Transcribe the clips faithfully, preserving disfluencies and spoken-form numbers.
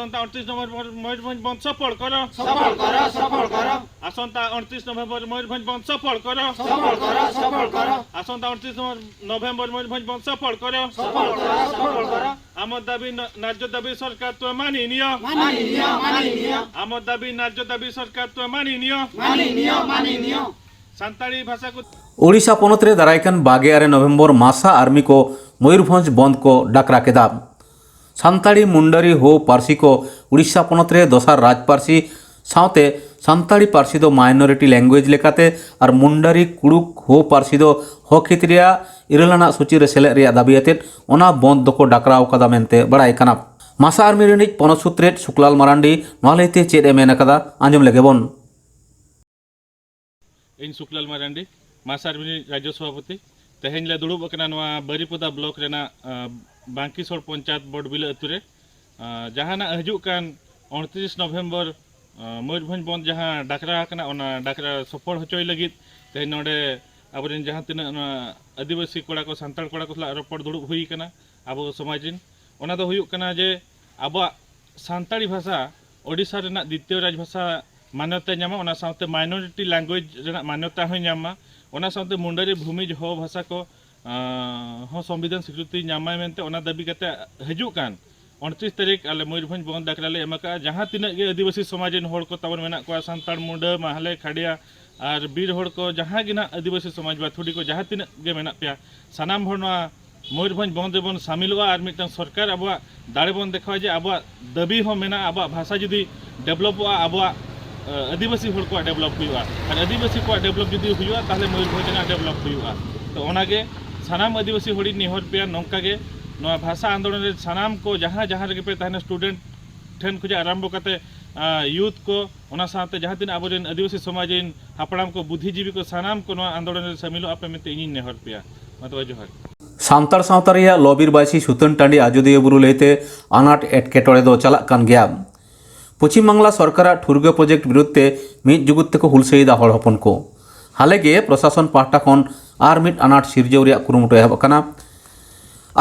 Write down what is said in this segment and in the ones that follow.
ଆସନ୍ତା ଅଣତିରିଶ ନଭେମ୍ବର ମୟୂରଭଞ୍ଜ ବନ୍ଦ ସଫଳ କର। ସଫଳ କର, ସଫଳ କର। ଆସନ୍ତା ଅଣତିରିଶ ନଭେମ୍ବର ମୟୂରଭଞ୍ଜ ବନ୍ଦ ସଫଳ କର। ସଫଳ କର, ସଫଳ କର। ଆସନ୍ତା ଅଣତିରିଶ ନଭେମ୍ବର ମୟୂରଭଞ୍ଜ ବନ୍ଦ ସଫଳ କର। ସଫଳ କର, ସଫଳ କର। ଆମ ଦାବି ନ-, ନ୍ୟାର୍ଯ୍ୟ ଦାବି ସରକାର ତୁମେ ମାନି ନିଅ। ମାନି ନିଅ, ମାନି ନିଅ। ଆମ ଦାବି ନ୍ୟାର୍ଯ୍ୟ ଦାବି ସରକାର ତୁମେ ମାନି ନିଅ। ମାନି ନିଅ, ମାନି ନିଅ। ସାନ୍ତାଳୀ ଭାଷାକୁ ଓଡ଼ିଶା ᱯᱚᱱᱚᱛ ᱨᱮ ᱫᱟᱨᱟᱭ ᱠᱟᱱ ᱵᱟᱜᱮ ᱟᱨᱮ ᱱᱚᱵᱷᱮᱢᱵᱚᱨ ᱢᱟᱥᱟ ᱟᱨᱢᱤ ᱠᱚ ᱢᱚᱭᱩᱨᱵᱷᱚᱸᱡᱽ ᱵᱚᱱᱫᱽ ᱠᱚ ᱰᱟᱠᱨᱟ ᱠᱮᱫᱟ᱾ ᱥᱟᱱᱛᱟᱲᱤ ᱢᱩᱱᱰᱟᱨᱤ ᱦᱳ ᱯᱟᱹᱨᱥᱤ ᱠᱚ ᱩᱲᱤᱥᱥᱟ ᱯᱚᱱᱚᱛ ᱨᱮ ᱫᱚᱥᱟᱨ ᱨᱟᱡᱽ ᱯᱟᱹᱨᱥᱤ ᱥᱟᱶᱛᱮ ᱥᱟᱱᱛᱟᱲᱤ ᱯᱟᱹᱨᱥᱤ ᱫᱚ ᱢᱟᱭᱱᱚᱨᱤᱴᱤ ᱞᱮᱝᱜᱩᱭᱮᱡᱽ ᱞᱮᱠᱟᱛᱮ ᱟᱨ ᱢᱩᱱᱰᱟᱨᱤ ᱠᱩᱲᱩᱠ ᱦᱳ ᱯᱟᱹᱨᱥᱤ ᱫᱚ ᱦᱚᱠ ᱦᱤᱛ ᱨᱮᱭᱟᱜ ᱤᱨᱟᱹᱞ ᱟᱱᱟᱜ ᱥᱩᱪᱤ ᱨᱮ ᱥᱮᱞᱮᱫ ᱨᱮᱭᱟᱜ ᱫᱟᱹᱵᱤ ᱟᱛᱮᱫ ᱚᱱᱟ ᱵᱚᱱᱫᱽ ᱫᱚᱠᱚ ᱰᱟᱠᱨᱟᱣ ᱟᱠᱟᱫᱟ ᱢᱮᱱᱛᱮ ᱵᱟᱲᱟᱭ ᱠᱟᱱᱟ᱾ ᱢᱟᱥᱟ ᱟᱨᱢᱤ ᱨᱤᱱᱤᱡ ᱯᱚᱱᱚᱛ ᱥᱩᱛᱨᱮᱛ ᱥᱩᱠᱞᱟᱞ ᱢᱟᱨᱟᱱᱰᱤ ᱱᱚᱣᱟ ᱞᱟᱹᱭᱛᱮ ᱪᱮᱫ ᱮ ᱢᱮᱱ ᱟᱠᱟᱫᱟ, ᱟᱸᱡᱚᱢ ᱞᱮᱜᱮ ᱵᱚᱱ᱾ ᱤᱧ ᱥᱩᱠᱞᱟᱞ ᱢᱟᱨᱟᱱᱰᱤ, ᱢᱟᱥᱟ ᱟᱨᱢᱤ ᱨᱟᱡᱽᱡᱚ ᱥᱚᱵᱷᱟᱯᱚᱛᱤ᱾ ᱛᱮᱦᱮᱧ ᱞᱮ ᱫᱩᱲᱩᱵ ᱟᱠᱟᱱᱟ ᱱᱚᱣᱟ ᱵᱟᱹᱨᱤᱯᱚᱫᱟ ᱵᱞᱚᱠ ᱨᱮᱱᱟᱜ, ᱟᱸ, ᱵᱟᱝᱠᱤᱥᱚᱲ ᱯᱚᱧᱪᱟᱭᱮᱛ ᱵᱚᱰᱵᱤᱞᱟᱹ ᱟᱹᱛᱩ ᱨᱮ᱾ ᱟᱸ, ᱡᱟᱦᱟᱱᱟᱜ ᱦᱤᱡᱩᱜ ᱠᱟᱱ ᱚᱬᱛᱨᱤᱥ ᱱᱚᱵᱷᱮᱢᱵᱚᱨ, ᱟᱸ, ᱢᱚᱭᱩᱨᱵᱷᱚᱸᱡᱽ ᱵᱚᱱᱫᱽ ᱡᱟᱦᱟᱸ ᱰᱟᱠᱨᱟ ᱟᱠᱟᱱᱟ, ᱚᱱᱟ ᱰᱟᱠᱨᱟ ᱥᱚᱯᱷᱚᱞ ᱦᱚᱪᱚᱭ ᱞᱟᱹᱜᱤᱫ ᱛᱮᱦᱮᱧ ᱱᱚᱰᱮ ᱟᱵᱚᱨᱮᱱ ᱡᱟᱦᱟᱸ ᱛᱤᱱᱟᱹᱜ ᱱᱚᱣᱟ ᱟᱹᱫᱤᱵᱟᱹᱥᱤ ᱠᱚᱲᱟ ᱠᱚ, ᱥᱟᱱᱛᱟᱲ ᱠᱚᱲᱟ ᱠᱚ ᱥᱟᱞᱟᱜ ᱨᱚᱯᱚᱲ ᱫᱩᱲᱩᱵ ᱦᱩᱭ ᱟᱠᱟᱱᱟ ᱟᱵᱚ ᱥᱚᱢᱟᱡᱽ ᱨᱮᱱ᱾ ᱚᱱᱟ ᱫᱚ ᱦᱩᱭᱩᱜ ᱠᱟᱱᱟ ᱡᱮ ᱟᱵᱚᱣᱟᱜ ᱥᱟᱱᱛᱟᱲᱤ ᱵᱷᱟᱥᱟ ᱳᱰᱤᱥᱟ ᱨᱮᱱᱟᱜ ᱫᱤᱛᱤᱭᱚ ᱨᱟᱡᱽ ᱵᱷᱟᱥᱟ ᱢᱟᱱᱭᱚᱛᱟᱭ ᱧᱟᱢᱟ, ᱚᱱᱟ ᱥᱟᱶᱛᱮ ᱢᱟᱭᱱᱚᱨᱤᱴᱤ ᱞᱮᱝᱜᱩᱭᱮᱡᱽ ᱨᱮᱱᱟᱜ ᱢᱟᱱᱭᱚᱛᱟ ᱦᱚᱸᱭ ᱧᱟᱢ ᱢᱟ, ᱚᱱᱟ ᱥᱟᱶᱛᱮ ᱢᱩᱱᱰᱟᱨᱤ ᱵᱷᱩᱢᱤᱡᱽ ᱦᱳ ᱵᱷᱟᱥᱟ ᱠᱚ, ᱟᱸ, ᱦᱚᱸ ᱥᱚᱝᱵᱤᱫᱷᱟᱱ ᱥᱤᱠᱨᱤᱛᱤ ᱧᱟᱢ ᱢᱟᱭ ᱢᱮᱱᱛᱮ ᱚᱱᱟ ᱫᱟᱹᱵᱤ ᱠᱟᱛᱮ ᱦᱤᱡᱩᱜ ᱠᱟᱱ ᱚᱬᱛᱨᱤᱥ ᱛᱟᱹᱨᱤᱠᱷ ᱟᱞᱮ ᱢᱚᱭᱩᱨᱵᱷᱚᱸᱡᱽ ᱵᱚᱱᱫᱽ ᱰᱟᱠᱨᱟ ᱞᱮ ᱮᱢ ᱟᱠᱟᱫᱼᱟ᱾ ᱡᱟᱦᱟᱸ ᱛᱤᱱᱟᱹᱜ ᱜᱮ ᱟᱹᱫᱤᱵᱟᱹᱥᱤ ᱥᱚᱢᱟᱡᱽ ᱨᱮᱱ ᱦᱚᱲ ᱠᱚ ᱛᱟᱵᱚᱱ ᱢᱮᱱᱟᱜ ᱠᱚᱣᱟ, ᱥᱟᱱᱛᱟᱲ, ᱢᱩᱱᱰᱟᱹ, ᱢᱟᱦᱞᱮ, ᱠᱷᱟᱰᱤᱭᱟ ᱟᱨ ᱵᱤᱨ ᱦᱚᱲ ᱠᱚ, ᱡᱟᱦᱟᱸ ᱜᱮ ᱱᱟᱜ ᱟᱹᱫᱤᱵᱟᱹᱥᱤ ᱥᱚᱢᱟᱡᱽ ᱵᱟ ᱛᱷᱩᱰᱤ ᱠᱚ ᱡᱟᱦᱟᱸ ᱛᱤᱱᱟᱹᱜ ᱜᱮ ᱢᱮᱱᱟᱜ ᱯᱮᱭᱟ, ᱥᱟᱱᱟᱢ ᱦᱚᱲ ᱱᱚᱣᱟ ᱢᱚᱭᱩᱨᱵᱷᱚᱸᱡᱽ ᱵᱚᱱᱫᱽ ᱨᱮᱵᱚᱱ ᱥᱟᱢᱤᱞᱚᱜᱼᱟ ᱟᱨ ᱢᱤᱫᱴᱟᱝ ᱥᱚᱨᱠᱟᱨ ᱟᱵᱚᱣᱟᱜ ᱫᱟᱲᱮ ᱵᱚᱱ ᱫᱮᱠᱷᱟᱣᱟ ᱡᱮ ᱟᱵᱚᱣᱟᱜ ᱫᱟᱹᱵᱤ ᱦᱚᱸ ᱢᱮᱱᱟᱜᱼᱟ, ᱟᱵᱚᱣᱟᱜ ᱵᱷᱟᱥᱟ ᱡᱩᱫᱤ ᱰᱮᱵᱷᱞᱚᱯᱚᱜᱼᱟ, ᱟᱵᱚᱣᱟᱜ, ᱟᱹ, ᱟᱹᱫᱤᱵᱟᱹᱥᱤ ᱦᱚᱲ ᱠᱚᱣᱟᱜ ᱰᱮᱵᱷᱞᱚᱯ ᱦᱩᱭᱩᱜᱼᱟ᱾ ᱟᱨ ᱟᱹᱫᱤᱵᱟᱹᱥᱤ ᱠᱚᱣᱟᱜ ᱰᱮᱵᱷᱞᱚᱯ ᱡᱩᱫᱤ ᱦᱩᱭᱩᱜᱼᱟ, ᱛᱟᱦᱚᱞᱮ ᱢᱚᱭᱩᱨᱵᱷᱚᱸᱡᱽ ᱨᱮᱱᱟᱜ ᱰᱮᱵᱷᱞᱚᱯ ᱦᱩᱭᱩᱜᱼᱟ᱾ ᱛᱚ ᱚᱱᱟᱜᱮ ᱥᱟᱱᱟᱢ ᱟᱹᱫᱤᱵᱟᱹᱥᱤ ᱦᱚᱲᱤᱧ ᱱᱮᱦᱚᱨ ᱯᱮᱭᱟ, ᱱᱚᱝᱠᱟ ᱜᱮ ᱱᱚᱣᱟ ᱵᱷᱟᱥᱟ ᱟᱱᱫᱳᱞᱚᱱ ᱨᱮ ᱥᱟᱱᱟᱢ ᱠᱚ ᱡᱟᱦᱟᱸ ᱡᱟᱦᱟᱸ ᱨᱮᱜᱮ ᱯᱮ ᱛᱟᱦᱮᱱᱟ, ᱥᱴᱩᱰᱮᱱᱴ ᱴᱷᱮᱱ ᱠᱷᱚᱱᱟᱜ ᱟᱨᱟᱢᱵᱚ ᱠᱟᱛᱮ, ᱟ, ᱭᱩᱛᱷ ᱠᱚ, ᱚᱱᱟ ᱥᱟᱶᱛᱮ ᱡᱟᱦᱟᱸ ᱛᱤᱱᱟᱹᱜ ᱟᱵᱚᱨᱮᱱ ᱟᱹᱫᱤᱵᱟᱹᱥᱤ ᱥᱚᱢᱟᱡᱽ ᱨᱮᱱ ᱦᱟᱯᱲᱟᱢ ᱠᱚ, ᱵᱩᱫᱽᱫᱷᱤᱡᱤᱵᱤ ᱠᱚ, ᱥᱟᱱᱟᱢ ᱠᱚ ᱱᱚᱣᱟ ᱟᱱᱫᱳᱞᱚᱱ ᱨᱮ ᱥᱟᱹᱢᱤᱞᱚᱜ ᱟᱯᱮ ᱢᱮᱱᱛᱮ ᱤᱧᱤᱧ ᱱᱮᱦᱚᱨ ᱯᱮᱭᱟ᱾ ᱢᱟ ᱛᱚᱵᱮ ᱡᱚᱦᱟᱨ᱾ ᱥᱟᱱᱛᱟᱲ ᱥᱟᱶᱛᱟ ᱨᱮᱭᱟᱜ ᱞᱚᱵᱤᱨ ᱵᱟᱭᱥᱤ ᱥᱩᱛᱟᱹᱱ ᱴᱟᱺᱰᱤ ᱟᱡᱚᱫᱤᱭᱟᱹ ᱵᱩᱨᱩ ᱞᱟᱹᱭᱛᱮ ᱟᱱᱟᱴ ᱮᱴᱠᱮᱴᱚᱬᱮ ᱫᱚ ᱪᱟᱞᱟᱜ ᱠᱟᱱ ᱜᱮᱭᱟ᱾ ᱯᱚᱪᱷᱤᱢ ᱵᱟᱝᱞᱟ ᱥᱚᱨᱠᱟᱨᱟᱜ ᱴᱷᱩᱨᱜᱟᱹ ᱯᱨᱚᱡᱮᱠᱴ ᱵᱤᱨᱩᱫᱷ ᱛᱮ ᱢᱤᱫ ᱡᱩᱜᱩᱫ ᱛᱮᱠᱚ ᱦᱩᱞᱥᱟᱹᱭᱮᱫᱟ ᱦᱚᱲ ᱦᱚᱯᱚᱱ ᱠᱚ᱾ ᱦᱟᱞᱮ ᱜᱮ ᱯᱨᱚᱥᱟᱥᱚᱱ ᱯᱟᱦᱴᱟ ᱠᱷᱚᱱ ᱟᱨ ᱢᱤᱫ ᱟᱱᱟᱴ ᱥᱤᱨᱡᱟᱹᱣ ᱨᱮᱭᱟᱜ ᱠᱩᱨᱩᱢᱩᱴᱩ ᱮᱦᱚᱵ ᱟᱠᱟᱱᱟ᱾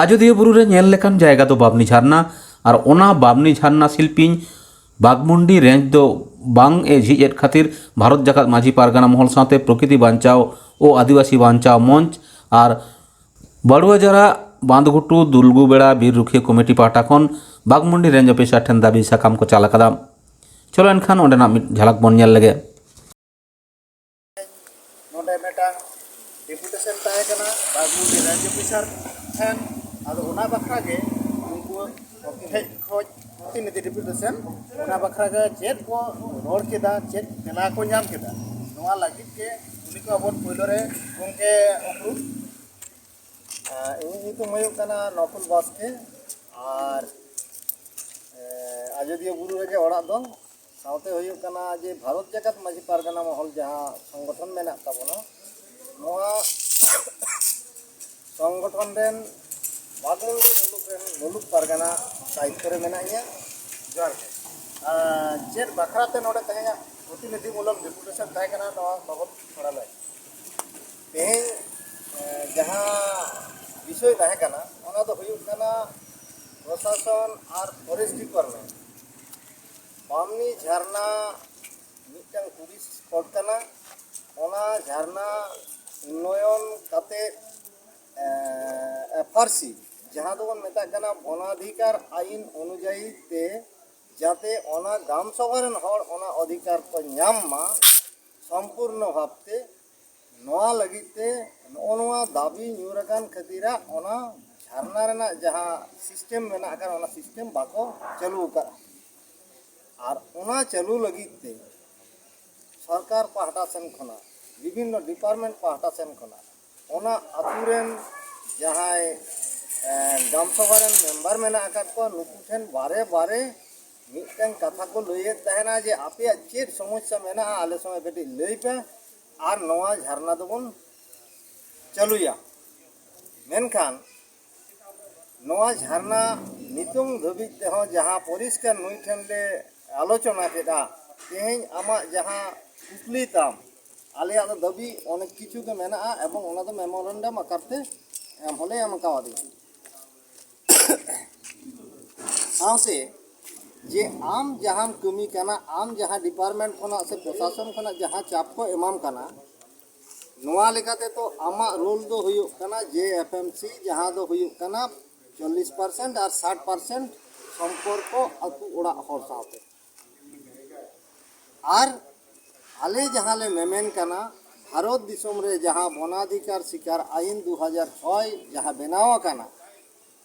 ᱟᱡᱚᱫᱤᱭᱟᱹ ᱵᱩᱨᱩ ᱨᱮ ᱧᱮᱞ ᱞᱮᱠᱟᱱ ᱡᱟᱭᱜᱟ ᱫᱚ ᱵᱟᱢᱱᱤ ᱡᱷᱟᱨᱱᱟ ᱟᱨ ᱚᱱᱟ ᱵᱟᱢᱱᱤ ᱡᱷᱟᱨᱱᱟ ᱥᱤᱞᱯᱤᱧ ᱵᱟᱜᱽᱢᱩᱱᱰᱤ ᱨᱮᱧᱡᱽ ᱫᱚ ᱵᱟᱝ ᱮ ᱡᱷᱤᱡ ᱮᱫ ᱠᱷᱟᱹᱛᱤᱨ ᱵᱷᱟᱨᱚᱛ ᱡᱟᱠᱟᱛ ᱢᱟᱹᱡᱷᱤ ᱯᱟᱨᱜᱟᱱᱟ ᱢᱚᱦᱚᱞ ᱥᱟᱶᱛᱮ ᱯᱨᱚᱠᱨᱤᱛᱤ ᱵᱟᱧᱪᱟᱣ ᱳ ᱟᱹᱫᱤᱵᱟᱹᱥᱤ ᱵᱟᱧᱪᱟᱣ ᱢᱚᱧᱪ ᱟᱨ ᱵᱟᱲᱩᱣᱟᱡᱟᱨᱟ ᱵᱟᱸᱫᱷᱜᱷᱩᱴᱩ ᱫᱩᱞᱜᱩ ᱵᱮᱲᱟ ᱵᱤᱨ ᱨᱩᱠᱷᱤᱭᱟᱹ ᱠᱚᱢᱤᱴᱤ ᱯᱟᱦᱴᱟ ᱠᱷᱚᱱ ᱵᱟᱜᱽᱢᱩᱱᱰᱤ ᱨᱮᱧᱡᱽ ᱚᱯᱷᱤᱥᱟᱨ ᱴᱷᱮᱱ ᱫᱟᱹᱵᱤ ᱥᱟᱠᱟᱢ ᱠᱚ ᱪᱟᱞ ᱟᱠᱟᱫᱟ᱾ ᱪᱚᱞᱚ ᱮᱱᱠᱷᱟᱱ ᱚᱸᱰᱮᱱᱟᱜ ᱢᱤᱫ ᱡᱷᱟᱞᱟᱠ ᱵᱚᱱ ᱧᱮᱞ ᱞᱮᱜᱮ᱾ ᱱᱚᱰᱮ ᱢᱤᱫᱴᱟᱝ ᱰᱮᱯᱩᱴᱮᱥᱚᱱ ᱛᱟᱦᱮᱸ ᱠᱟᱱᱟ ᱵᱟᱜᱽᱢᱩᱱᱰᱤ ᱨᱮᱧᱡᱽ ᱚᱯᱷᱤᱥᱟᱨ ᱴᱷᱮᱱ᱾ ᱟᱫᱚ ᱚᱱᱟ ᱵᱟᱠᱷᱨᱟ ᱜᱮ ᱩᱱᱠᱩ ᱴᱷᱮᱡ ᱠᱷᱚᱡ ᱯᱨᱚᱛᱤᱱᱤᱫᱷᱤ ᱰᱮᱯᱩᱴᱮᱥᱚᱱ, ᱚᱱᱟ ᱵᱟᱠᱷᱨᱟ ᱜᱮ ᱪᱮᱫ ᱠᱚ ᱨᱚᱲ ᱠᱮᱫᱟ, ᱪᱮᱫ ᱛᱮᱞᱟ ᱠᱚ ᱧᱟᱢ ᱠᱮᱫᱟ, ᱱᱚᱣᱟ ᱞᱟᱹᱜᱤᱫ ᱜᱮ ᱩᱱᱤ ᱠᱚ ᱟᱵᱚ ᱯᱳᱭᱞᱳ ᱨᱮ ᱜᱚᱢᱠᱮ ᱩᱯᱨᱩᱢ᱾ ᱟᱨ ᱤᱧᱟᱹᱜ ᱧᱩᱛᱩᱢ ᱦᱩᱭᱩᱜ ᱠᱟᱱᱟ ᱱᱚᱠᱩᱞ ᱵᱟᱥᱠᱮ᱾ ᱟᱨ, ᱮ, ᱟᱡᱚᱫᱤᱭᱟᱹ ᱵᱩᱨᱩ ᱨᱮᱜᱮ ᱚᱲᱟᱜ ᱫᱚ᱾ ᱥᱟᱶᱛᱮ ᱦᱩᱭᱩᱜ ᱠᱟᱱᱟ ᱡᱮ ᱵᱷᱟᱨᱚᱛ ᱡᱟᱠᱟᱛ ᱢᱟᱹᱡᱷᱤ ᱯᱟᱨᱜᱟᱱᱟ ᱢᱚᱦᱚᱞ ᱡᱟᱦᱟᱸ ᱥᱚᱝᱜᱚᱴᱷᱚᱱ ᱢᱮᱱᱟᱜ ᱛᱟᱵᱚᱱᱟ, ᱱᱚᱣᱟ ᱥᱚᱝᱜᱚᱴᱷᱚᱱ ᱨᱮᱱ ᱵᱟᱜᱽᱢᱩᱱᱰᱤ ᱢᱩᱞᱩᱠ ᱨᱮᱱ ᱢᱩᱞᱩᱠ ᱯᱟᱨᱜᱟᱱᱟ ᱫᱟᱭᱤᱛᱛᱚ ᱨᱮ ᱢᱮᱱᱟᱜ ᱤᱧᱟ᱾ ᱡᱚᱦᱟᱨ ᱜᱮ᱾ ᱟᱨ ᱪᱮᱫ ᱵᱟᱠᱷᱨᱟ ᱛᱮ ᱱᱚᱰᱮ ᱛᱮᱦᱮᱧᱟᱜ ᱯᱨᱚᱛᱤᱱᱤᱫᱷᱤ ᱢᱩᱞᱚᱠ ᱰᱮᱯᱩᱴᱮᱥᱚᱱ ᱛᱟᱦᱮᱸ ᱠᱟᱱᱟ, ᱱᱚᱣᱟ ᱵᱟᱵᱚᱛ ᱛᱷᱚᱲᱟ ᱞᱟᱹᱭ᱾ ᱛᱮᱦᱮᱧ, ᱮ, ᱡᱟᱦᱟᱸ ᱵᱤᱥᱚᱭ ᱛᱟᱦᱮᱸ ᱠᱟᱱᱟ, ᱚᱱᱟ ᱫᱚ ᱦᱩᱭᱩᱜ ᱠᱟᱱᱟ ᱯᱨᱚᱥᱟᱥᱚᱱ ᱟᱨ ᱯᱷᱚᱨᱮᱥᱴ ᱰᱤᱯᱟᱨᱴᱢᱮᱱᱴ ᱵᱟᱢᱱᱤ ᱡᱷᱟᱨᱱᱟ ᱢᱤᱫᱴᱟᱝ ᱴᱩᱨᱤᱥᱴ ᱥᱯᱚᱴ ᱠᱟᱱᱟ᱾ ᱚᱱᱟ ᱡᱷᱟᱨᱱᱟ ᱩᱱᱱᱚᱭᱚᱱ ᱠᱟᱛᱮ, ᱮ, ᱮᱯᱷ ᱟᱨ ᱥᱤ, ᱡᱟᱦᱟᱸ ᱫᱚᱵᱚᱱ ᱢᱮᱛᱟᱜ ᱠᱟᱱᱟ ᱵᱚᱱᱟᱫᱷᱤᱠᱟᱨ ᱟᱭᱤᱱ ᱚᱱᱩᱡᱟᱭᱤ ᱛᱮ, ᱡᱟᱛᱮ ᱚᱱᱟ ᱜᱟᱢ ᱥᱚᱵᱷᱟ ᱨᱮᱱ ᱦᱚᱲ ᱚᱱᱟ ᱚᱫᱷᱤᱠᱟᱨ ᱠᱚ ᱧᱟᱢ ᱢᱟ ᱥᱚᱢᱯᱩᱨᱱᱚ ᱵᱷᱟᱵᱽᱛᱮ, ᱱᱚᱣᱟ ᱞᱟᱹᱜᱤᱫ ᱛᱮ ᱱᱚᱜᱼᱚ ᱱᱚᱣᱟ ᱫᱟᱹᱵᱤ ᱧᱩᱨ ᱟᱠᱟᱱ ᱠᱷᱟᱹᱛᱤᱨᱟᱜ ᱚᱱᱟ ᱡᱷᱟᱨᱱᱟ ᱨᱮᱱᱟᱜ ᱡᱟᱦᱟᱸ ᱥᱤᱥᱴᱮᱢ ᱢᱮᱱᱟᱜ ᱟᱠᱟᱫ, ᱚᱱᱟ ᱥᱤᱥᱴᱮᱢ ᱵᱟᱠᱚ ᱪᱟᱹᱞᱩ ᱟᱠᱟᱫᱼᱟ᱾ ᱟᱨ ᱚᱱᱟ ᱪᱟᱹᱞᱩ ᱞᱟᱹᱜᱤᱫ ᱛᱮ ᱥᱚᱨᱠᱟᱨ ᱯᱟᱦᱴᱟ ᱥᱮᱱ ᱠᱷᱚᱱᱟᱜ, ᱵᱤᱵᱷᱤᱱᱱᱚ ᱰᱤᱯᱟᱨᱴᱢᱮᱱᱴ ᱯᱟᱦᱴᱟ ᱥᱮᱱ ᱠᱷᱚᱱᱟᱜ ᱚᱱᱟ ᱟᱹᱛᱩ ᱨᱮᱱ ᱡᱟᱦᱟᱸᱭ, ᱮ, ᱜᱟᱢ ᱥᱚᱵᱷᱟ ᱨᱮᱱ ᱢᱮᱢᱵᱟᱨ ᱢᱮᱱᱟᱜ ᱟᱠᱟᱫ ᱠᱚᱣᱟ, ᱱᱩᱠᱩ ᱴᱷᱮᱱ ᱵᱟᱨᱮ ᱵᱟᱨᱮ ᱢᱤᱫᱴᱟᱝ ᱠᱟᱛᱷᱟ ᱠᱚ ᱞᱟᱹᱭᱮᱫ ᱛᱟᱦᱮᱱᱟ ᱡᱮ, "ᱟᱯᱮᱭᱟᱜ ᱪᱮᱫ ᱥᱚᱢᱚᱥᱥᱟ ᱢᱮᱱᱟᱜᱼᱟ, ᱟᱞᱮ ᱥᱚᱸᱜᱮ ᱠᱟᱹᱴᱤᱡ ᱞᱟᱹᱭ ᱯᱮ, ᱟᱨ ᱱᱚᱣᱟ ᱡᱷᱟᱨᱱᱟ ᱫᱚᱵᱚᱱ ᱪᱟᱹᱞᱩᱭᱟ᱾" ᱢᱮᱱᱠᱷᱟᱱ ᱱᱚᱣᱟ ᱡᱷᱟᱨᱱᱟ ᱱᱤᱛᱚᱝ ᱫᱷᱟᱹᱵᱤᱡ ᱛᱮᱦᱚᱸ ᱡᱟᱦᱟᱸ ᱯᱚᱨᱤᱥᱠᱟᱨ ᱱᱩᱭ ᱴᱷᱮᱱ ᱞᱮ ᱟᱞᱳᱪᱚᱱᱟ ᱠᱮᱫᱟ, ᱛᱮᱦᱮᱧ ᱟᱢᱟᱜ ᱡᱟᱦᱟᱸ ᱠᱩᱠᱞᱤ ᱛᱟᱢ, ᱟᱞᱮᱭᱟᱜ ᱫᱚ ᱫᱟᱹᱵᱤ ᱚᱱᱮᱠ ᱠᱤᱪᱷᱩ ᱜᱮ ᱢᱮᱱᱟᱜᱼᱟ ᱮᱵᱚᱝ ᱚᱱᱟ ᱫᱚ ᱢᱮᱢᱳᱨᱮᱱᱰᱟᱢ ᱟᱠᱟᱨ ᱛᱮ ᱮᱢ ᱦᱚᱸᱞᱮ ᱮᱢ ᱠᱟᱣᱫᱮᱭᱟ᱾ ᱥᱟᱶᱛᱮ ᱡᱮ ᱟᱢ ᱡᱟᱦᱟᱸᱢ ᱠᱟᱹᱢᱤ ᱠᱟᱱᱟ, ᱟᱢ ᱡᱟᱦᱟᱸ ᱰᱤᱯᱟᱨᱴᱢᱮᱱᱴ ᱠᱷᱚᱱᱟᱜ ᱥᱮ ᱯᱨᱚᱥᱟᱥᱚᱱ ᱠᱷᱚᱱᱟᱜ ᱡᱟᱦᱟᱸ ᱪᱟᱯ ᱠᱚ ᱮᱢᱟᱢ ᱠᱟᱱᱟ, ᱱᱚᱣᱟ ᱞᱮᱠᱟᱛᱮ ᱛᱚ ᱟᱢᱟᱜ ᱨᱳᱞ ᱫᱚ ᱦᱩᱭᱩᱜ ᱠᱟᱱᱟ ᱡᱮ ᱮᱯᱷ ᱮᱢ ᱥᱤ, ᱡᱟᱦᱟᱸ ᱫᱚ ᱦᱩᱭᱩᱜ ᱠᱟᱱᱟ ᱪᱚᱞᱞᱤᱥ ᱯᱟᱨᱥᱮᱱᱴ ᱟᱨ ᱥᱟᱴ ᱯᱟᱨᱥᱮᱱᱴ ᱥᱚᱢᱯᱚᱨᱠᱚ ᱟᱹᱛᱩ ᱚᱲᱟᱜ ᱦᱚᱲ ᱥᱟᱶᱛᱮ᱾ ᱟᱨ ᱟᱞᱮ ᱡᱟᱦᱟᱸ ᱞᱮ ᱢᱮᱢᱮᱱ ᱠᱟᱱᱟ, ᱵᱷᱟᱨᱚᱛ ᱫᱤᱥᱚᱢ ᱨᱮ ᱡᱟᱦᱟᱸ ᱵᱚᱱᱟᱫᱷᱤᱠᱟᱨ ᱥᱤᱠᱟᱨ ᱟᱭᱤᱱ ᱫᱩ ᱦᱟᱡᱟᱨ ᱪᱷᱚᱭ ᱡᱟᱦᱟᱸ ᱵᱮᱱᱟᱣ ᱟᱠᱟᱱᱟ,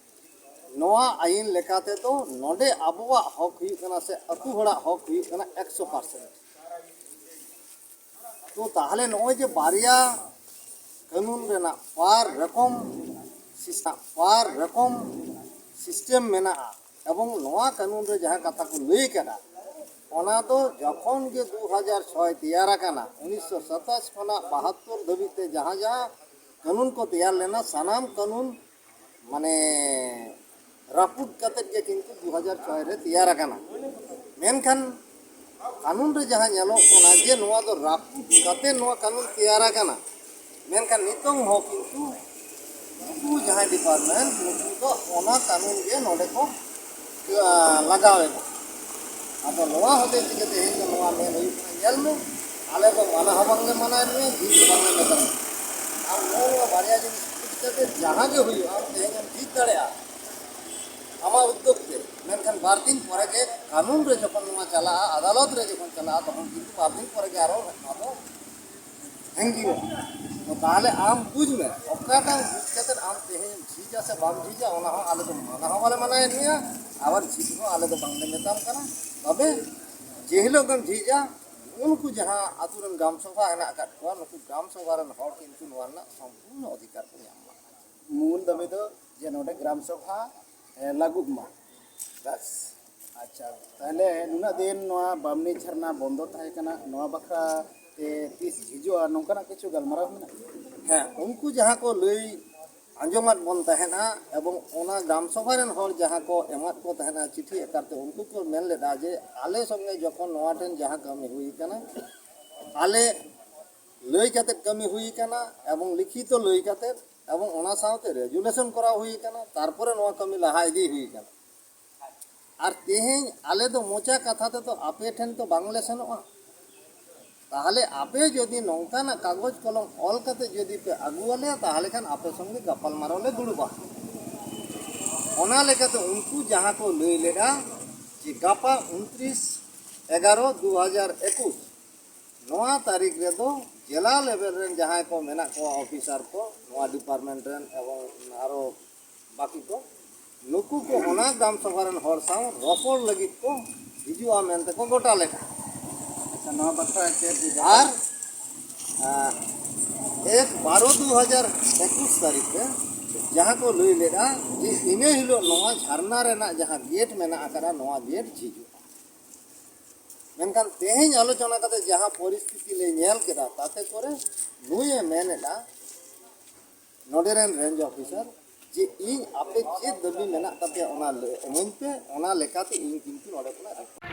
ᱱᱚᱣᱟ ᱟᱭᱤᱱ ᱞᱮᱠᱟ ᱛᱮᱫᱚ ᱱᱚᱰᱮ ᱟᱵᱚᱣᱟᱜ ᱦᱚᱠ ᱦᱩᱭᱩᱜ ᱠᱟᱱᱟ ᱥᱮ ᱟᱹᱛᱩ ᱦᱚᱲᱟᱜ ᱦᱚᱠ ᱦᱩᱭᱩᱜ ᱠᱟᱱᱟ ᱮᱠᱥᱚ ᱯᱟᱨᱥᱮᱱᱴ᱾ ᱛᱚ ᱛᱟᱦᱚᱞᱮ ᱱᱚᱜᱼᱚᱭ ᱡᱮ ᱵᱟᱨᱭᱟ ᱠᱟᱹᱱᱩᱱ ᱨᱮᱱᱟᱜ ᱵᱟᱨ ᱨᱚᱠᱚᱢ ᱥᱤᱥᱴᱮᱢ, ᱵᱟᱨ ᱨᱚᱠᱚᱢ ᱥᱤᱥᱴᱮᱢ ᱢᱮᱱᱟᱜᱼᱟ, ᱮᱵᱚᱝ ᱱᱚᱣᱟ ᱠᱟᱹᱱᱩᱱ ᱨᱮ ᱡᱟᱦᱟᱸ ᱠᱟᱛᱷᱟ ᱠᱚ ᱞᱟᱹᱭ ᱠᱟᱫᱟ, ᱚᱱᱟ ᱫᱚ ᱡᱚᱠᱷᱚᱱ ᱜᱮ ᱫᱩ ᱦᱟᱡᱟᱨ ᱪᱷᱚᱭ ᱛᱮᱭᱟᱨ ᱟᱠᱟᱱᱟ, ᱩᱱᱤᱥᱥᱚ ᱥᱟᱛᱟᱥ ᱠᱷᱚᱱᱟᱜ ᱵᱟᱦᱟᱛᱛᱚᱨ ᱫᱷᱟᱹᱵᱤᱡ ᱛᱮ ᱡᱟᱦᱟᱸ ᱡᱟᱦᱟᱸ ᱠᱟᱹᱱᱩᱱ ᱠᱚ ᱛᱮᱭᱟᱨ ᱞᱮᱱᱟ, ᱥᱟᱱᱟᱢ ᱠᱟᱹᱱᱩᱱ ᱢᱟᱱᱮ ᱨᱟᱹᱯᱩᱫ ᱠᱟᱛᱮᱫ ᱜᱮ ᱠᱤᱱᱛᱩ ᱫᱩ ᱦᱟᱡᱟᱨ ᱪᱷᱚᱭ ᱨᱮ ᱛᱮᱭᱟᱨ ᱟᱠᱟᱱᱟ᱾ ᱢᱮᱱᱠᱷᱟᱱ ᱠᱟᱹᱱᱩᱱ ᱨᱮ ᱡᱟᱦᱟᱸ ᱧᱮᱞᱚᱜ ᱠᱟᱱᱟ ᱡᱮ ᱱᱚᱣᱟ ᱫᱚ ᱨᱟᱹᱯᱩᱫ ᱠᱟᱛᱮᱫ ᱱᱚᱣᱟ ᱠᱟᱹᱱᱩᱱ ᱛᱮᱭᱟᱨ ᱟᱠᱟᱱᱟ, ᱢᱮᱱᱠᱷᱟᱱ ᱱᱤᱛᱚᱝ ᱦᱚᱸ ᱠᱤᱱᱛᱩ ᱱᱩᱠᱩ ᱡᱟᱦᱟᱸᱭ ᱰᱤᱯᱟᱨᱴᱢᱮᱱᱴ, ᱱᱩᱠᱩ ᱫᱚ ᱚᱱᱟ ᱠᱟᱹᱱᱩᱱ ᱜᱮ ᱱᱚᱰᱮ ᱠᱚ, ᱟᱸ, ᱞᱟᱜᱟᱣ ᱮᱫᱟ᱾ ᱟᱫᱚ ᱱᱚᱣᱟ ᱦᱚᱛᱮᱡ ᱛᱮᱜᱮ ᱛᱮᱦᱮᱧ ᱫᱚ ᱱᱚᱣᱟ ᱢᱮᱱ ᱦᱩᱭᱩᱜ ᱠᱟᱱᱟ, ᱧᱮᱞ ᱢᱮ, ᱟᱞᱮ ᱫᱚ ᱢᱟᱱᱟ ᱦᱚᱸ ᱵᱟᱝᱞᱮ ᱢᱟᱱᱟᱭᱮᱫ ᱢᱮᱭᱟ, ᱡᱷᱤᱡ ᱦᱚᱸ ᱵᱟᱝᱞᱮ ᱢᱮᱛᱟᱢ ᱠᱟᱱᱟ᱾ ᱟᱢ ᱱᱚᱜᱼᱚ ᱱᱚᱣᱟ ᱵᱟᱨᱭᱟ ᱡᱤᱱᱤᱥ ᱤᱫᱤ ᱠᱟᱛᱮ ᱡᱟᱦᱟᱸ ᱜᱮ ᱦᱩᱭᱩᱜᱼᱟ, ᱟᱢ ᱛᱮᱦᱮᱧ ᱮᱢ ᱡᱷᱤᱡ ᱫᱟᱲᱮᱭᱟᱜᱼᱟ ᱟᱢᱟᱜ ᱩᱫᱽᱫᱳᱜᱽ ᱛᱮ, ᱢᱮᱱᱠᱷᱟᱱ ᱵᱟᱨ ᱫᱤᱱ ᱯᱚᱨᱮ ᱜᱮ ᱠᱟᱹᱱᱩᱱ ᱨᱮ ᱡᱚᱠᱷᱚᱱ ᱱᱚᱣᱟ ᱪᱟᱞᱟᱜᱼᱟ, ᱟᱫᱟᱞᱚᱛ ᱨᱮ ᱡᱚᱠᱷᱚᱱ ᱪᱟᱞᱟᱜᱼᱟ, ᱛᱚᱠᱷᱚᱱ ᱠᱤᱱᱛᱩ ᱵᱟᱨ ᱫᱤᱱ ᱯᱚᱨᱮ ᱜᱮ ᱟᱨᱚ ᱱᱚᱣᱟ ᱫᱚ ᱦᱮᱸᱜᱤᱝᱚᱜᱼᱟ᱾ ᱛᱚ ᱛᱟᱦᱚᱞᱮ ᱟᱢ ᱵᱩᱡᱽ ᱢᱮ, ᱚᱠᱟᱴᱟᱜ ᱵᱩᱡᱽ ᱠᱟᱛᱮᱫ ᱟᱢ ᱛᱮᱦᱮᱧ ᱡᱷᱤᱡᱟ ᱥᱮ ᱵᱟᱢ ᱡᱷᱤᱡᱟ, ᱚᱱᱟ ᱦᱚᱸ ᱟᱞᱮ ᱫᱚ ᱢᱟᱱᱟ ᱦᱚᱸ ᱵᱟᱞᱮ ᱢᱟᱱᱟᱭᱮᱫ ᱢᱮᱭᱟ, ᱟᱵᱟᱨ ᱡᱷᱤᱡ ᱦᱚᱸ ᱟᱞᱮ ᱫᱚ ᱵᱟᱝᱞᱮ ᱢᱮᱛᱟᱢ ᱠᱟᱱᱟ᱾ ᱛᱚᱵᱮ ᱡᱮ ᱦᱤᱞᱳᱜ ᱜᱮᱢ ᱡᱷᱤᱡᱟ, ᱩᱱᱠᱩ ᱡᱟᱦᱟᱸ ᱟᱛᱳ ᱨᱮᱱ ᱜᱨᱟᱢ ᱥᱚᱵᱷᱟ ᱦᱮᱱᱟᱜ ᱟᱠᱟᱫ ᱠᱚᱣᱟ, ᱱᱩᱠᱩ ᱜᱨᱟᱢ ᱥᱚᱵᱷᱟ ᱨᱮᱱ ᱦᱚᱲ ᱠᱤᱱᱛᱩ ᱱᱚᱣᱟ ᱨᱮᱱᱟᱜ ᱥᱚᱢᱯᱩᱨᱱᱚ ᱚᱫᱷᱤᱠᱟᱨ ᱠᱚ ᱧᱟᱢ ᱢᱟ᱾ ᱢᱩᱞ ᱫᱟᱹᱵᱤ ᱫᱚ ᱡᱮ ᱱᱚᱰᱮ ᱜᱨᱟᱢ ᱥᱚᱵᱷᱟ, ᱮ, ᱞᱟᱹᱜᱩᱜ ᱢᱟ, ᱵᱟᱥ᱾ ᱟᱪᱪᱷᱟ, ᱛᱟᱦᱚᱞᱮ ᱱᱩᱱᱟᱹᱜ ᱫᱤᱱ ᱱᱚᱣᱟ ᱵᱟᱢᱱᱤ ᱡᱷᱟᱨᱱᱟ ᱵᱚᱱᱫᱚ ᱛᱟᱦᱮᱸ ᱠᱟᱱᱟ, ᱱᱚᱣᱟ ᱵᱟᱠᱷᱨᱟ ᱛᱮ ᱛᱤᱥ ᱡᱷᱤᱡᱚᱜᱼᱟ, ᱱᱚᱝᱠᱟᱱᱟᱜ ᱠᱤᱪᱷᱩ ᱜᱟᱞᱢᱟᱨᱟᱣ ᱢᱮᱱᱟᱜᱼᱟ? ᱦᱮᱸ, ᱩᱱᱠᱩ ᱡᱟᱦᱟᱸ ᱠᱚ ᱞᱟᱹᱭ ᱟᱸᱡᱚᱢᱟᱫ ᱵᱚᱱ ᱛᱟᱦᱮᱱᱟ, ᱮᱵᱚᱝ ᱚᱱᱟ ᱜᱨᱟᱢ ᱥᱚᱵᱷᱟ ᱨᱮᱱ ᱦᱚᱲ ᱡᱟᱦᱟᱸ ᱠᱚ ᱮᱢᱟᱫ ᱠᱚ ᱛᱟᱦᱮᱱᱟ ᱪᱤᱴᱷᱤ ᱟᱠᱟᱨ ᱛᱮ, ᱩᱱᱠᱩ ᱠᱚ ᱢᱮᱱ ᱞᱮᱫᱟ ᱡᱮ ᱟᱞᱮ ᱥᱚᱸᱜᱮ ᱡᱚᱠᱷᱚᱱ ᱱᱚᱣᱟ ᱴᱷᱮᱱ ᱡᱟᱦᱟᱸ ᱠᱟᱹᱢᱤ ᱦᱩᱭ ᱠᱟᱱᱟ, ᱟᱞᱮ ᱞᱟᱹᱭ ᱠᱟᱛᱮᱫ ᱠᱟᱹᱢᱤ ᱦᱩᱭ ᱠᱟᱱᱟ, ᱮᱵᱚᱝ ᱞᱤᱠᱷᱤᱛᱚ ᱞᱟᱹᱭ ᱠᱟᱛᱮᱫ, ᱮᱵᱚᱝ ᱚᱱᱟ ᱥᱟᱶᱛᱮ ᱨᱮᱡᱩᱞᱮᱥᱚᱱ ᱠᱚᱨᱟᱣ ᱦᱩᱭ ᱠᱟᱱᱟ, ᱛᱟᱨᱯᱚᱨᱮ ᱱᱚᱣᱟ ᱠᱟᱹᱢᱤ ᱞᱟᱦᱟ ᱤᱫᱤ ᱦᱩᱭ ᱠᱟᱱᱟ᱾ ᱟᱨ ᱛᱮᱦᱮᱧ ᱟᱞᱮ ᱫᱚ ᱢᱚᱪᱟ ᱠᱟᱛᱷᱟ ᱛᱮᱫᱚ ᱟᱯᱮ ᱴᱷᱮᱱ ᱛᱚ ᱵᱟᱝᱞᱮ ᱥᱮᱱᱚᱜᱼᱟ᱾ ᱛᱟᱦᱚᱞᱮ ᱟᱯᱮ ᱡᱩᱫᱤ ᱱᱚᱝᱠᱟᱱᱟᱜ ᱠᱟᱜᱚᱡᱽ ᱠᱚᱞᱚᱢ ᱚᱞ ᱠᱟᱛᱮ ᱡᱩᱫᱤ ᱯᱮ ᱟᱹᱜᱩᱣᱟᱞᱮᱭᱟ, ᱛᱟᱦᱚᱞᱮ ᱠᱷᱟᱱ ᱟᱯᱮ ᱥᱚᱸᱜᱮ ᱜᱟᱯᱟᱞᱢᱟᱨᱟᱣ ᱞᱮ ᱫᱩᱲᱩᱵᱟ᱾ ᱚᱱᱟ ᱞᱮᱠᱟᱛᱮ ᱩᱱᱠᱩ ᱡᱟᱦᱟᱸ ᱠᱚ ᱞᱟᱹᱭ ᱞᱮᱫᱟ ᱡᱮ ᱜᱟᱯᱟ ᱩᱱᱛᱨᱤᱥ ᱮᱜᱟᱨᱚ ᱫᱩ ᱦᱟᱡᱟᱨ ᱮᱠᱩᱥ, ᱱᱚᱣᱟ ᱛᱟᱹᱨᱤᱠᱷ ᱨᱮᱫᱚ ᱡᱮᱞᱟ ᱞᱮᱵᱮᱞ ᱨᱮᱱ ᱡᱟᱦᱟᱸᱭ ᱠᱚ ᱢᱮᱱᱟᱜ ᱠᱚᱣᱟ, ᱚᱯᱷᱤᱥᱟᱨ ᱠᱚ, ᱱᱚᱣᱟ ᱰᱤᱯᱟᱨᱴᱢᱮᱱᱴ ᱨᱮᱱ ᱮᱵᱚᱝ ᱟᱨᱚ ᱵᱟᱹᱠᱤ ᱠᱚ, ᱱᱩᱠᱩ ᱠᱚ ᱚᱱᱟ ᱜᱨᱟᱢ ᱥᱚᱵᱷᱟ ᱨᱮᱱ ᱦᱚᱲ ᱥᱟᱶ ᱨᱚᱯᱚᱲ ᱞᱟᱹᱜᱤᱫ ᱠᱚ ᱦᱤᱡᱩᱜᱼᱟ ᱢᱮᱱᱛᱮ ᱠᱚ ᱜᱚᱴᱟ ᱞᱮᱫᱟ᱾ ᱟᱪᱪᱷᱟ, ᱱᱚᱣᱟ ᱵᱟᱠᱷᱨᱟ ᱪᱮᱫ ᱵᱤᱰᱟᱹᱣ? ᱟᱨ ᱟᱸ, ᱮᱠ ᱵᱟᱨᱚ ᱫᱩ ᱦᱟᱡᱟᱨ ᱮᱠᱩᱥ ᱛᱟᱹᱨᱤᱠᱷ ᱨᱮ ᱡᱟᱦᱟᱸ ᱠᱚ ᱞᱟᱹᱭ ᱞᱮᱫᱟ ᱡᱮ ᱤᱱᱟᱹ ᱦᱤᱞᱳᱜ ᱱᱚᱣᱟ ᱡᱷᱟᱨᱱᱟ ᱨᱮᱱᱟᱜ ᱡᱟᱦᱟᱸ ᱜᱮᱴ ᱢᱮᱱᱟᱜ ᱟᱠᱟᱫᱟ, ᱱᱚᱣᱟ ᱜᱮᱴ ᱡᱷᱤᱡᱚᱜᱼᱟ᱾ ᱢᱮᱱᱠᱷᱟᱱ ᱛᱮᱦᱮᱧ ᱟᱞᱳᱪᱚᱱᱟ ᱠᱟᱛᱮ ᱡᱟᱦᱟᱸ ᱯᱚᱨᱤᱥᱛᱷᱤᱛᱤ ᱞᱮ ᱧᱮᱞ ᱠᱮᱫᱟ, ᱛᱟᱛᱮ ᱠᱚᱨᱮ ᱱᱩᱭᱮ ᱢᱮᱱ ᱮᱫᱟ, ᱱᱚᱰᱮ ᱨᱮᱱ ᱨᱮᱧᱡᱽ ᱚᱯᱷᱤᱥᱟᱨ, ᱡᱮ ᱤᱧ ᱟᱯᱮ ᱪᱮᱫ ᱫᱟᱹᱵᱤ ᱢᱮᱱᱟᱜ ᱛᱟᱯᱮᱭᱟ ᱚᱱᱟ ᱞᱟᱹᱭ ᱤᱢᱟᱹᱧ ᱯᱮ, ᱚᱱᱟ ᱞᱮᱠᱟᱛᱮ ᱤᱧ ᱠᱤᱱᱛᱩ ᱱᱚᱰᱮ ᱠᱷᱚᱱᱟᱜ ᱨᱮᱯᱚᱨᱴ᱾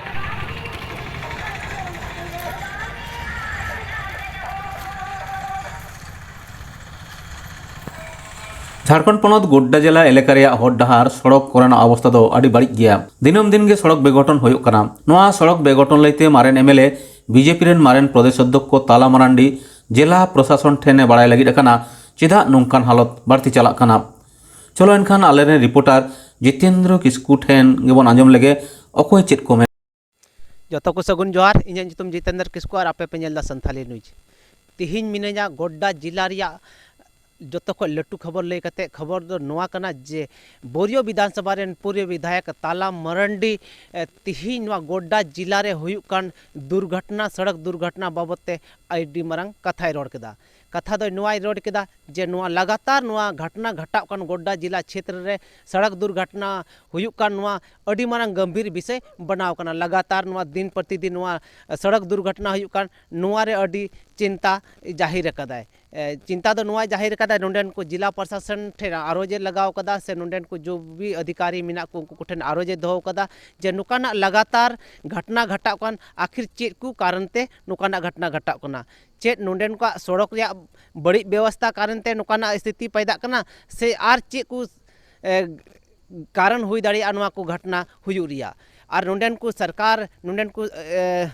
ᱡᱷᱟᱲᱠᱷᱚᱸᱰ ᱯᱚᱱᱚᱛ ᱜᱳᱰᱰᱟ ᱡᱮᱞᱟ ᱮᱞᱟᱠᱟ ᱨᱮᱭᱟᱜ ᱦᱚᱨ ᱰᱟᱦᱟᱨ ᱥᱚᱲᱚᱠ ᱠᱚᱨᱮᱱᱟᱜ ᱚᱵᱚᱥᱛᱟ ᱫᱚ ᱟᱹᱰᱤ ᱵᱟᱹᱲᱤᱡ ᱜᱮᱭᱟ᱾ ᱫᱤᱱᱟᱹᱢ ᱫᱤᱱ ᱜᱮ ᱥᱚᱲᱚᱠ ᱵᱮᱜᱚᱴᱷᱚᱱ ᱦᱩᱭᱩᱜ ᱠᱟᱱᱟ᱾ ᱱᱚᱣᱟ ᱥᱚᱲᱚᱠ ᱵᱮᱜᱚᱴᱷᱚᱱ ᱞᱟᱹᱭᱛᱮ ᱢᱟᱨᱮᱱ M L A B J P ᱨᱮᱱ ᱢᱟᱨᱮᱱ ᱯᱨᱚᱫᱮᱥ ᱚᱫᱽᱫᱷᱚᱠᱠᱷᱚ ᱛᱟᱞᱟ ᱢᱟᱨᱟᱱᱰᱤ ᱡᱮᱞᱟ ᱯᱨᱚᱥᱟᱥᱚᱱ ᱴᱷᱮᱱ ᱮ ᱵᱟᱲᱟᱭ ᱞᱟᱹᱜᱤᱫ ᱟᱠᱟᱱᱟ, ᱪᱮᱫᱟᱜ ᱱᱚᱝᱠᱟᱱ ᱦᱟᱞᱚᱛ ᱵᱟᱹᱲᱛᱤ ᱪᱟᱞᱟᱜ ᱠᱟᱱᱟ᱾ ᱪᱚᱞᱚ ᱮᱱᱠᱷᱟᱱ ᱟᱞᱮᱨᱮᱱ ᱨᱤᱯᱳᱨᱴᱟᱨ ᱡᱤᱛᱮᱱᱫᱨᱚ ᱠᱤᱥᱠᱩ ᱴᱷᱮᱱ ᱜᱮᱵᱚᱱ ᱟᱸᱡᱚᱢ ᱞᱮᱜᱮ ᱚᱠᱚᱭ ᱪᱮᱫ ᱠᱚ ᱢᱮᱱ᱾ ᱡᱚᱛᱚ ᱠᱚ ᱥᱟᱹᱜᱩᱱ ᱡᱚᱦᱟᱨ, ᱤᱧᱟᱹᱜ ᱧᱩᱛᱩᱢ ᱡᱤᱛᱮᱱᱫᱨᱚ ᱠᱤᱥᱠᱩ ᱟᱨ ᱟᱯᱮ ᱯᱮ ᱧᱮᱞ ᱮᱫᱟ ᱥᱟᱱᱛᱷᱟᱞᱤ ᱱᱤᱭᱩᱡᱽ᱾ ᱛᱤᱦᱤᱧ ᱢᱤᱱᱟᱹᱧᱟ ᱜᱳᱰᱰᱟ ᱡᱮᱞᱟ ᱨᱮᱭᱟᱜ ᱡᱚᱛᱚ ᱠᱷᱚᱱ ᱞᱟᱹᱴᱩ ᱠᱷᱚᱵᱚᱨ ᱞᱟᱹᱭ ᱠᱟᱛᱮ᱾ ᱠᱷᱚᱵᱚᱨ ᱫᱚ ᱱᱚᱣᱟ ᱠᱟᱱᱟ ᱡᱮ ᱵᱳᱨᱤᱭᱳ ᱵᱤᱫᱷᱟᱱ ᱥᱚᱵᱷᱟ ᱨᱮᱱ ᱯᱩᱨᱵᱤᱭᱳ ᱵᱤᱫᱷᱟᱭᱚᱠ ᱛᱟᱞᱟ ᱢᱟᱨᱟᱱᱰᱤ, ᱮ, ᱛᱤᱦᱤᱧ ᱱᱚᱣᱟ ᱜᱳᱰᱰᱟ ᱡᱮᱞᱟ ᱨᱮ ᱦᱩᱭᱩᱜ ᱠᱟᱱ ᱫᱩᱨᱜᱷᱚᱴᱚᱱᱟ, ᱥᱚᱲᱚᱠ ᱫᱩᱨᱜᱷᱚᱴᱚᱱᱟ ᱵᱟᱵᱚᱫ ᱛᱮ ᱟᱹᱰᱤ ᱢᱟᱨᱟᱝ ᱠᱟᱛᱷᱟᱭ ᱨᱚᱲ ᱠᱮᱫᱟ᱾ ᱠᱟᱛᱷᱟ ᱫᱚ ᱱᱚᱣᱟᱭ ᱨᱚᱲ ᱠᱮᱫᱟ ᱡᱮ ᱱᱚᱣᱟ ᱞᱟᱜᱟᱛᱟᱨ ᱱᱚᱣᱟ ᱜᱷᱚᱴᱚᱱᱟ ᱜᱷᱚᱴᱟᱜ ᱠᱟᱱ ᱜᱳᱰᱰᱟ ᱡᱮᱞᱟ ᱪᱷᱮᱛᱨᱚ ᱨᱮ ᱥᱚᱲᱚᱠ ᱫᱩᱨᱜᱷᱚᱴᱚᱱᱟ ᱦᱩᱭᱩᱜ ᱠᱟᱱ, ᱱᱚᱣᱟ ᱟᱹᱰᱤ ᱢᱟᱨᱟᱝ ᱜᱟᱢᱵᱷᱤᱨ ᱵᱤᱥᱚᱭ ᱵᱮᱱᱟᱣ ᱠᱟᱱᱟ᱾ ᱞᱟᱜᱟᱛᱟᱨ ᱱᱚᱣᱟ ᱫᱤᱱ ᱯᱨᱚᱛᱤᱫᱤᱱ ᱱᱚᱣᱟ ᱥᱚᱲᱚᱠ ᱫᱩᱨᱜᱷᱚᱴᱚᱱᱟ ᱦᱩᱭᱩᱜ ᱠᱟᱱ, ᱱᱚᱣᱟ ᱨᱮ ᱟᱹᱰᱤ ᱪᱤᱱᱛᱟ ᱡᱟᱹᱦᱤᱨ ᱟᱠᱟᱫᱟᱭ᱾ ᱮ, ᱪᱤᱱᱛᱟ ᱫᱚ ᱱᱚᱣᱟᱭ ᱡᱟᱹᱦᱤᱨ ᱟᱠᱟᱫᱟᱭ, ᱱᱚᱰᱮᱱ ᱠᱚ ᱡᱮᱞᱟ ᱯᱨᱚᱥᱟᱥᱚᱱ ᱴᱷᱮᱱ ᱟᱨᱚᱡᱽ ᱮ ᱞᱟᱜᱟᱣ ᱠᱟᱫᱟ, ᱥᱮ ᱱᱚᱰᱮᱱ ᱠᱚ ᱡᱚ ᱵᱤ ᱚᱫᱷᱤᱠᱟᱨᱤ ᱢᱮᱱᱟᱜ ᱠᱚ, ᱩᱱᱠᱩ ᱠᱚᱴᱷᱮᱱ ᱟᱨᱚᱡᱽ ᱮ ᱫᱚᱦᱚ ᱠᱟᱫᱟ ᱡᱮ ᱱᱚᱝᱠᱟᱱᱟᱜ ᱞᱟᱜᱟᱛᱟᱨ ᱜᱷᱚᱴᱚᱱᱟ ᱜᱷᱚᱴᱟᱜ ᱠᱟᱱ, ᱟᱹᱠᱷᱤᱨ ᱪᱮᱫ ᱠᱚ ᱠᱟᱨᱚᱱ ᱛᱮ ᱱᱚᱝᱠᱟᱱᱟᱜ ᱜᱷᱚᱴᱚᱱᱟ ᱜᱷᱚᱴᱟᱜ ᱠᱟᱱᱟ? ᱪᱮᱫ ᱱᱚᱰᱮᱱ ᱠᱚᱣᱟᱜ ᱥᱚᱲᱚᱠ ᱨᱮᱭᱟᱜ ᱵᱟᱹᱲᱤᱡ ᱵᱮᱵᱚᱥᱛᱷᱟ ᱠᱟᱨᱚᱱ ᱛᱮ ᱱᱚᱝᱠᱟᱱᱟᱜ ᱥᱛᱷᱤᱛᱤ ᱯᱟᱭᱫᱟᱜ ᱠᱟᱱᱟ, ᱥᱮ ᱟᱨ ᱪᱮᱫ ᱠᱚ, ᱮ, ᱠᱟᱨᱚᱱ ᱦᱩᱭ ᱫᱟᱲᱮᱭᱟᱜᱼᱟ ᱱᱚᱣᱟ ᱠᱚ ᱜᱷᱚᱴᱚᱱᱟ ᱦᱩᱭᱩᱜ ᱨᱮᱭᱟᱜ᱾ ᱟᱨ ᱱᱚᱰᱮᱱ ᱠᱚ ᱥᱚᱨᱠᱟᱨ, ᱱᱚᱰᱮᱱ ᱠᱚ, ᱮ,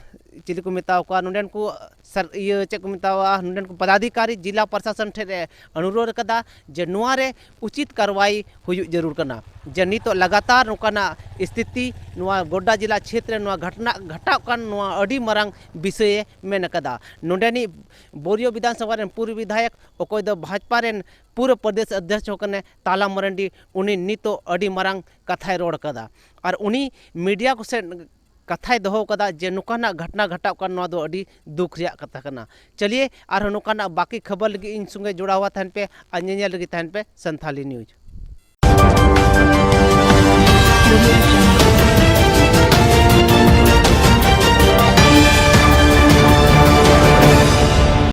ᱪᱤᱞᱤ ᱠᱚ ᱢᱮᱛᱟᱣ ᱠᱚᱣᱟ, ᱱᱚᱰᱮᱱ ᱠᱚ ᱥᱟᱨ-, ᱤᱭᱟᱹ, ᱪᱮᱫ ᱠᱚ ᱢᱮᱛᱟᱣᱟ, ᱱᱚᱰᱮᱱ ᱠᱚ ᱯᱚᱫᱟᱫᱷᱤᱠᱟᱨᱤ ᱡᱤᱞᱟ ᱯᱨᱚᱥᱟᱥᱚᱱ ᱴᱷᱮᱱ ᱮ ᱚᱱᱩᱨᱳᱫᱷ ᱟᱠᱟᱫᱟ ᱡᱮ ᱱᱚᱣᱟ ᱨᱮ ᱩᱪᱤᱛ ᱠᱟᱨᱣᱟᱭ ᱦᱩᱭᱩᱜ ᱡᱟᱹᱨᱩᱲ ᱠᱟᱱᱟ᱾ ᱡᱮ ᱱᱤᱛᱚᱜ ᱞᱟᱜᱟᱛᱟᱨ ᱱᱚᱝᱠᱟᱱᱟᱜ ᱥᱛᱷᱤᱛᱤ ᱱᱚᱣᱟ ᱜᱳᱰᱰᱟ ᱡᱮᱞᱟ ᱪᱷᱮᱛᱨᱚ ᱨᱮ ᱱᱚᱣᱟ ᱜᱷᱚᱴᱱᱟ ᱜᱷᱟᱴᱟᱜ ᱠᱟᱱ, ᱱᱚᱣᱟ ᱟᱹᱰᱤ ᱢᱟᱨᱟᱝ ᱵᱤᱥᱚᱭᱮ ᱢᱮᱱ ᱟᱠᱟᱫᱟ᱾ ᱱᱚᱰᱮᱱᱤᱡ ᱵᱳᱨᱤᱭᱚ ᱵᱤᱫᱷᱟᱱ ᱥᱚᱵᱷᱟ ᱨᱮᱱ ᱯᱩᱨᱵ ᱵᱤᱫᱷᱟᱭᱚᱠ, ᱚᱠᱚᱭ ᱫᱚ ᱵᱷᱟᱡᱽᱯᱟ ᱨᱮᱱ ᱯᱩᱨᱵᱚ ᱯᱨᱚᱫᱮᱥ ᱚᱫᱽᱫᱷᱚᱠᱥᱚ ᱠᱟᱱᱟᱭ, ᱛᱟᱞᱟ ᱢᱟᱨᱟᱱᱰᱤ, ᱩᱱᱤ ᱱᱤᱛᱚᱜ ᱟᱹᱰᱤ ᱢᱟᱨᱟᱝ ᱠᱟᱛᱷᱟᱭ ᱨᱚᱲ ᱠᱟᱫᱟ᱾ ᱟᱨ ᱩᱱᱤ ᱢᱤᱰᱤᱭᱟ ᱠᱚ ᱥᱮᱫ ᱠᱟᱛᱷᱟᱭ ᱫᱚᱦᱚ ᱠᱟᱫᱟ ᱡᱮ ᱱᱚᱝᱠᱟᱱᱟᱜ ᱜᱷᱚᱴᱱᱟ ᱜᱷᱟᱴᱟᱜ ᱠᱟᱱ, ᱱᱚᱣᱟ ᱫᱚ ᱟᱹᱰᱤ ᱫᱩᱠ ᱨᱮᱭᱟᱜ ᱠᱟᱛᱷᱟ ᱠᱟᱱᱟ᱾ ᱪᱟᱞᱤᱭᱮ, ᱟᱨᱦᱚᱸ ᱱᱚᱝᱠᱟᱱᱟᱜ ᱵᱟᱹᱠᱤ ᱠᱷᱚᱵᱚᱨ ᱞᱟᱹᱜᱤᱫ ᱤᱧ ᱥᱚᱸᱜᱮ ᱡᱚᱲᱟᱣᱟ ᱛᱟᱦᱮᱱ ᱯᱮ ᱟᱨ ᱧᱮᱧᱮᱞ ᱨᱮᱜᱮ ᱛᱟᱦᱮᱱ ᱯᱮ ᱥᱟᱱᱛᱷᱟᱞᱤ ᱱᱤᱭᱩᱡᱽ᱾